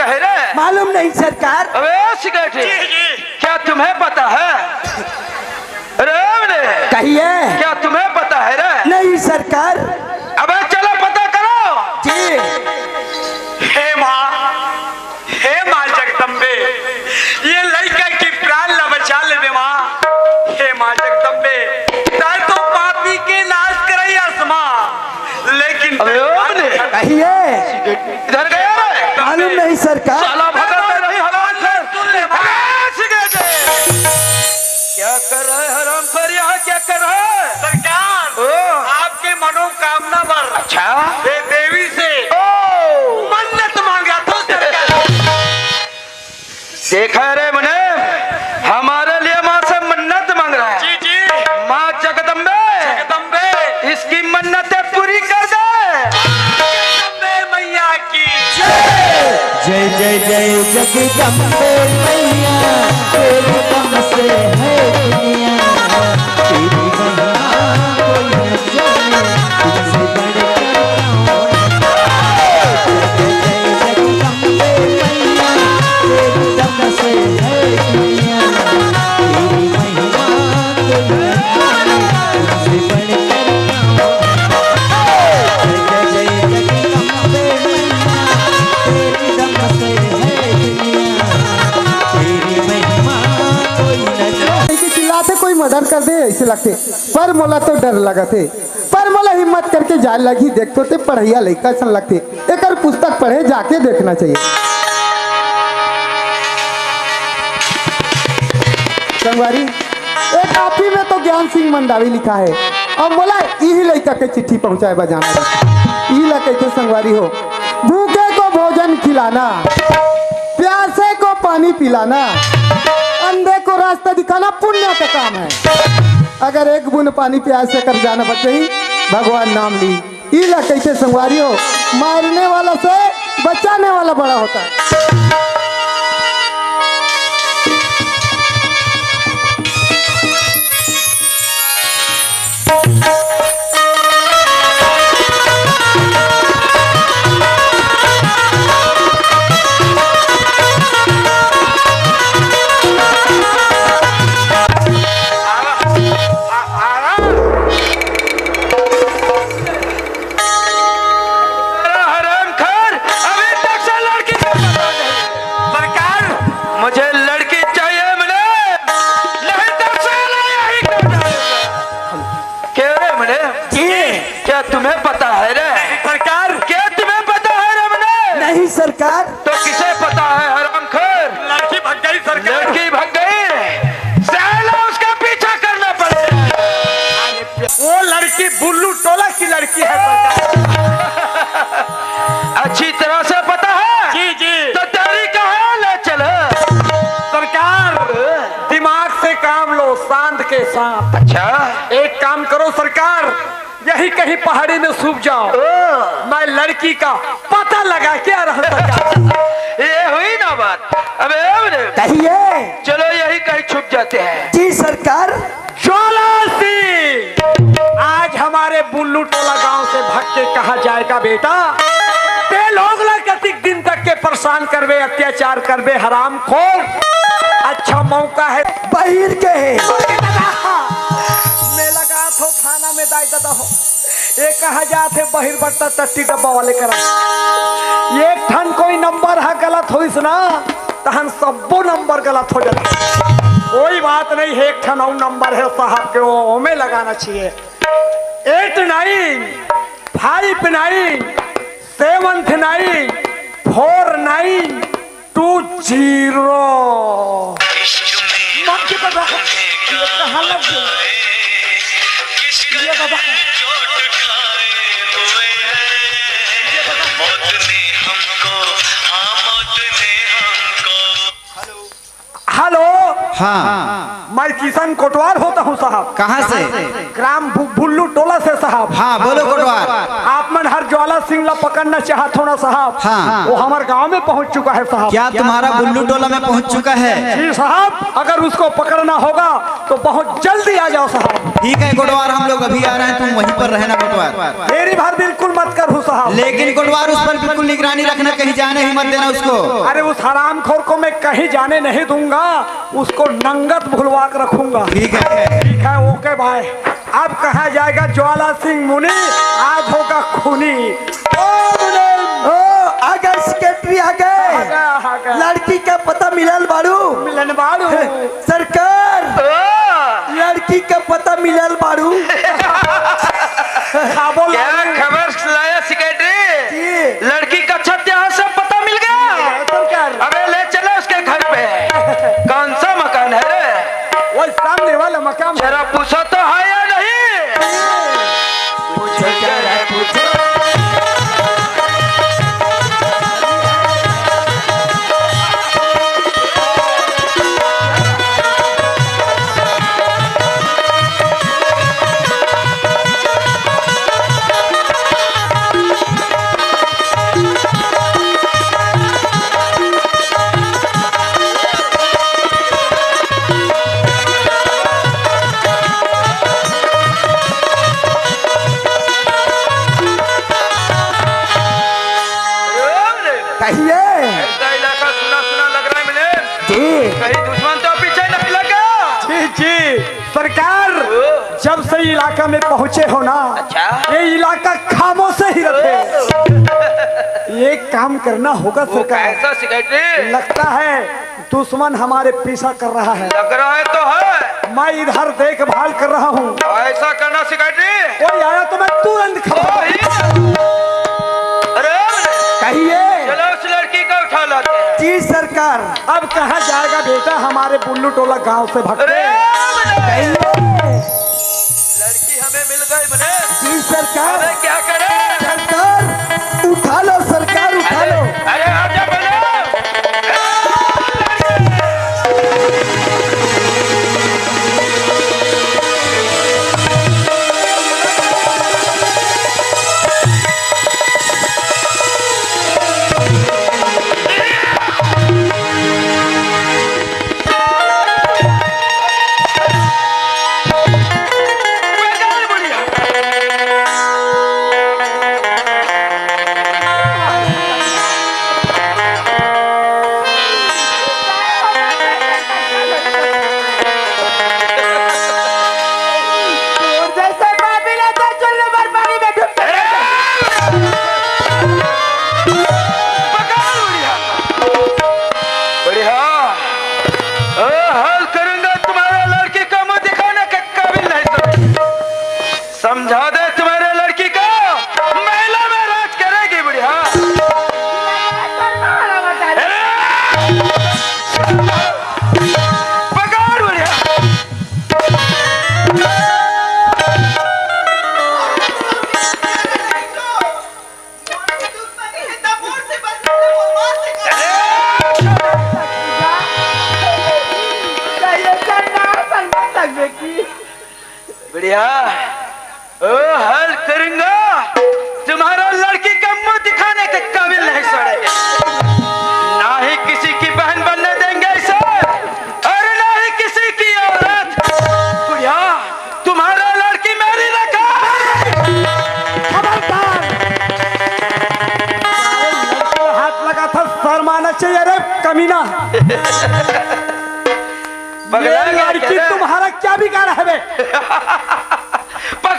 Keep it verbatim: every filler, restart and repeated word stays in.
अरे, मालूम नहीं सरकार। अबे सिक्योरिटी, जी, जी। क्या तुम्हें पता है? अरे, अरे, कहिए। क्या तुम्हें पता है रे? नहीं सरकार। अबे चलो पता करो। जी। हे माँ, हे माँ जगदम्बे, ये लइका की प्राण ला बचा लेबे माँ। हे माँ जगदम्बे, तैं तो पापी के नाश करई हस माँ, लेकिन अबे ओ बने। कहिए। इधर गया रे? मालूम नहीं सरकार। साला भगत नहीं हराम कर। सुन ले माँ। अबे सिगरेट। क्या कर रहा है हरामखोर, यहाँ क्या कर रहा है? सरकार, ओ। आपके मनोकामना पर अच्छा। ये देवी से ओ। मन्नत मांगा था सरकार। देखा रे मने, हमारे लिए माँ से मन्नत मांग रहा है। जी, जी। माँ जगदम्बे, जगदम्बे। इसकी मन्नतें पूरी कर दे। जगदम्बे मैया की जय। जय जय जय जगदम्बे मैया, तेरे दम से है दुनिया, तेरी महिमा कोई न जाने, तुझसे बढ़कर कौन। जय जय जगदम्बे मैया, तेरे दम से है दुनिया, तेरी महिमा कोई न जाने, तुझसे बढ़कर कौन। जय जय जगदम्बे मैया, तेरी दम से है दुनिया, तेरी महिमा कोई न जाने। कि चिल्लाथे कोई मर्डर कर दे, ऐसे लगथे। पर मोला तो डर लगथे, पर मोला हिम्मत करके जाए लगही। देख तो ते पढ़इया लइका सन लगथे, एकर पुस्तक पढ़े जाके देखना चाहिए। संगवारी, एक कापी में तो ज्ञान सिंह मंडावी लिखा है, अब मोला इही लइका के चिट्ठी पहुंचाए बर जाना है। इही ला कहिथे संगवारी हो, भूखे को भोजन खिलाना, प्यासे को पानी पिलाना, अंधे को रास्ता दिखाना पुण्य का काम है। अगर एक बूंद पानी प्यासे कर जाना बच गई, भगवान नाम ली। इला कहिथे संगवारी हो, मारने वाला से बचाने वाला बड़ा होता है। अरे हरामखोर, अभी तक से लड़की का पता नहीं। सरकार, मुझे लड़की चाहिए, मैंने नहीं तो साला यही कर डालूंगा। क्यों रे मने? जी। क्या तुम्हें पता है रे? सरकार। क्या तुम्हें पता है रे मने? नहीं सरकार। तो किसे पता है हरामखोर? लड़की भग गई सरकार। लड़की भग गई? साला उसका पीछा करना पड़ेगा। वो लड़की बुल्लू टोला की लड़की है सरकार। अच्छी तरह से पता है? जी, जी। तो तेरी कहाँ ले चले? सरकार, दिमाग से काम लो, सांध के साथ। अच्छा। एक काम करो सरकार, यही कहीं पहाड़ी में छुप जाओ, ओ। मैं लड़की का पता लगा के आ रहा हूँ सरकार। ये हुई ना बात। अबे, अबे। कहिए। चलो, यही कहीं छुप जाते हैं। जी सरकार। ज्वाला सिंह, आज हमारे बुल्लू टोला गांव से भाग के कहाँ जाएगा बेटा? ते लोग ला कतिक दिन तक के परेशान करबे, अत्याचार करबे, हरामखोर। अच्छा मौका है। बहिर के है। मैं लगा थो थाना में दाई दादा हो। ये कहा जात है बहिर बट्टा टट्टी डब्बा वाले करा। एक ठन कोई नंबर है गलत होइस ना, तहन सब्बो नंबर गलत हो जाते। कोई बात नहीं है, एक ठन अउ नंबर है साहब के, वो ओमे लगाना चाहिए। Eight nine five nine seven nine four nine two zero. मत के बता, ये कहाँ लग गया? ये बता। हेलो। हाँ। मैं किशन कोटवार होता हूँ साहब। कहाँ से? ग्राम बु-, बुल्लू टोला से साहब। हाँ, बोलो कोटवार। आप मन हर ज्वाला सिंह ला पकड़ना चाहत हो ना साहब? हाँ। वो हमारे गांव में पहुंच चुका है साहब। क्या तुम्हारा बुल्लू टोला में पहुंच चुका है? जी साहब, अगर उसको पकड़ना होगा तो बहुत जल्दी आ जाओ साहब। ठीक है कोटवार, हम लोग अभी आ रहे हैं, तुम वहीं पर रहना कोटवार। देरी भर बिल्कुल मत कर साहब। लेकिन कोटवार उस पर बिल्कुल निगरानी रखना, कहीं जाने ही मत देना उसको। अरे उस हरामखोर को मैं कहीं जाने नहीं दूंगा, उसको नंगत भुलवा के रखूंगा। ठीक है। ठीक है, ओके भाई। अब कहा जाएगा ज्वाला सिंह मुनि, आज होगा खूनी। ओ मुनि, ओ, आ गए सेक्रेटरी, आ गए। आ गया, आ गया। लड़की का पता मिलल बाड़ू? मिलन बाड़ू। सरकार, ओ। लड़की का पता मिलल बाड़ू? खाबो क्या लाड़ू। खबर लाया सेक्रेटरी? जी। लड़की का छत्या से पता मिल गया? सरकार। अबे ले चलो उसके घर पे। कौन सा मकान है रे? वो सामने वाला मकान। जरा पूछो तो है या नहीं? पूछो जरा, पूछो। कहिए। ऐसा इलाका सुना सुना लग रहा है मुझे। जी। कहीं दुश्मन तो पीछे नहीं लगा? जी, जी। सरकार, ओ। जब से इलाका में पहुंचे हो ना, अच्छा। ये इलाका खामोश ही रखे। ओ। ये काम करना होगा वो सरकार। कैसा सेक्रेटरी? लगता है दुश्मन हमारे पीछा कर रहा है। लग रहा है तो है। मैं इधर देखभाल कर रहा हूँ। ऐसा करना सेक्रेटरी। कोई आया तो मैं तुरंत खबर। ओ, ही। अरे, कहिए। चलो उस लड़की को उठा लाते हैं। जी सरकार। अब कहाँ जाएगा बेटा हमारे बुल्लू टोला गांव से भटके? अरे, कहिए। लड़की हमें मिल गई मने। जी सरकार। अबे क्या करे? सरकार, उठा लो सरकार, उठा लो। अरे आजा बोलो। बढ़िया। ओ, हाल करूंगा तुम्हारा, लड़की का मुंह दिखाने के काबिल नहीं तुम। समझा दे तुम्हारे लड़की को, महिला में राज करेगी बुढ़िया। पकड़ बुढ़िया। बढ़िया। ओ, हाल करूंगा, तुम्हारा लड़की का मुंह दिखाने के काबिल नहीं छोड़ेंगे। ना ही किसी की बहन बनने देंगे इसे, और ना ही किसी की औरत। बुढ़िया, तुम्हारा लड़की मेरी रखा। खबरदार। हाथ लगा था, शर्माना चाहिए रे कमीना। पगला ये गया लड़की क्या रे? तुम्हारा क्या बिगाड़ा है बे? पगला